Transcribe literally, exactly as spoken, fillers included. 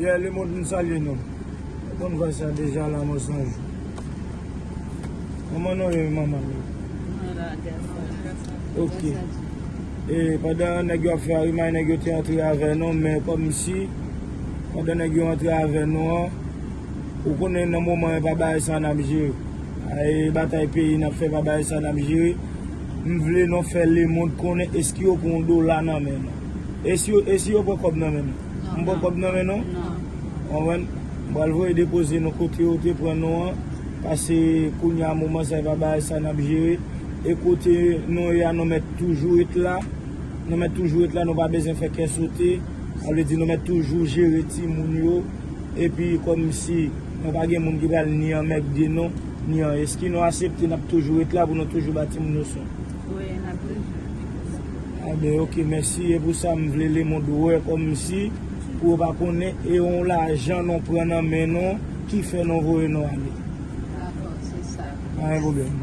Yeah, lemonn, m salye nou. Konn vwa sa deja la, mwen sonje. Kòman nou ye, manman? Ok. E pandan nèg yo ap fè arimay, nèg yo te antre avè nou, men kòmsi pandan nèg yo antre avè nou an, ou konnen nan moman e pa bagay sa n ap jere. E batay peyi n ap fè, pa bagay sa n ap jere. M vle nou fè lemonn konnen eske yo pran yon dola nan men nou. Eske yo, eske yo pran kòb nan men nou? M pran kòb nan men nou? Konprann? M pral voye depoze nou kote yo te pran nou an. Pase kounye a moman sa e pa bagay sa n ap jere. E kote nou ye a, nou mèt toujou ret la. Nou mèt toujou ret la, nou pa bezwen fè kè sote. Sa vle di nou mèt toujou jere timoun yo. Epi kòmsi nou pa gen moun ki pral ni anmède nou, ni an. Eski nou aksepte n ap toujou ret la pou nou toujou ba timoun yo swen? Wi, n ap toujou. Enben, ok, mèsi. E pou sa, m vle lemonn wè kòmsi, pou yo pa konnen, e yon lajan nou pran nan men nou, ki fè nou voye nou ale. Dakò, se sa. Pa gen pwoblèm.